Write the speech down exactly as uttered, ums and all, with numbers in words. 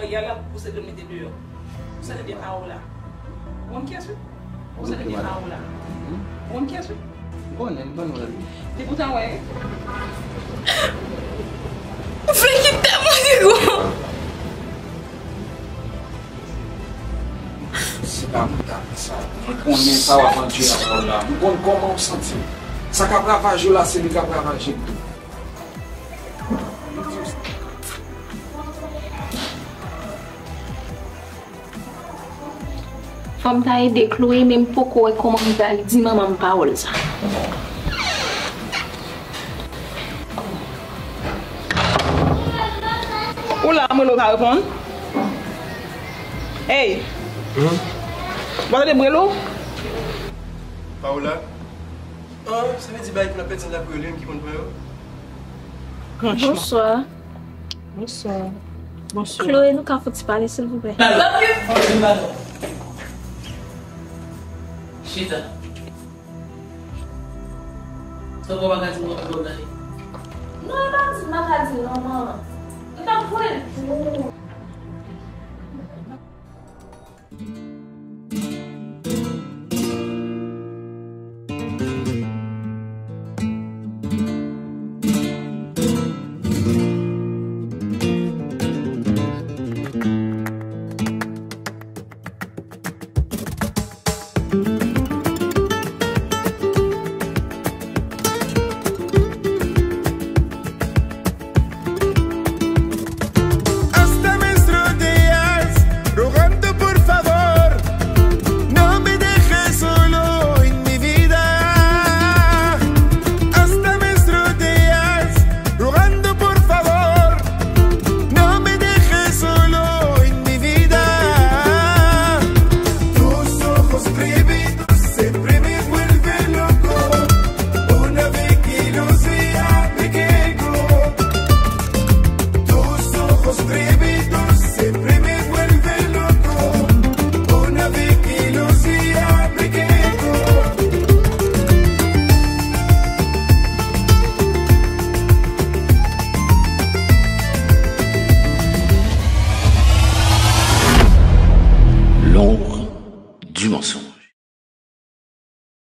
Yala pou se de mete deyò. Ou se de Paola. Ou konn kiyès wi? Ou se de Paola. Ou konn kiyès wi? M konnen, m konnen wè. Li poutan wè. Ou vle kite mwen, Diego? Se pa mwen k ap di sa. Mwen konnen sa w ap andire avè w la. Mwen konn kòman w santi w. Sa k ap ravaje w la, se li k ap ravaje m tou. Fò m ta ede Chloé, men m poko wè kòman m pral di manman m pawòl sa. Ou la, m rele w pa reponn? Ey! Hmm? Ou pa tande m rele w? Paola? Ah, sa vle di bagay ki nan pèdi nan lakou yo, li menm ki konn pran yo? Franchman. Bonswa. Bonswa. Bonswa. Chloé, nou ka fouti pale, silvouplè? Chita. Sa w pa ka di mwen pou nan li? Non, e pa di m pa ka di l non, manman. M t ap voye l pou ou. Hasta me estropeas, rogando por favor, no me dejes solo en mi vida. Hasta me estropeas, rogando por favor, no me dejes solo en mi vida. Tus ojos prohibidos siempre me vuelven loco. Una vez que lo sea, me quedo. Tus ojos prohibidos siempre me vuelven loco. Una vez que lo sea, me quedo. L'ombre du mensonge.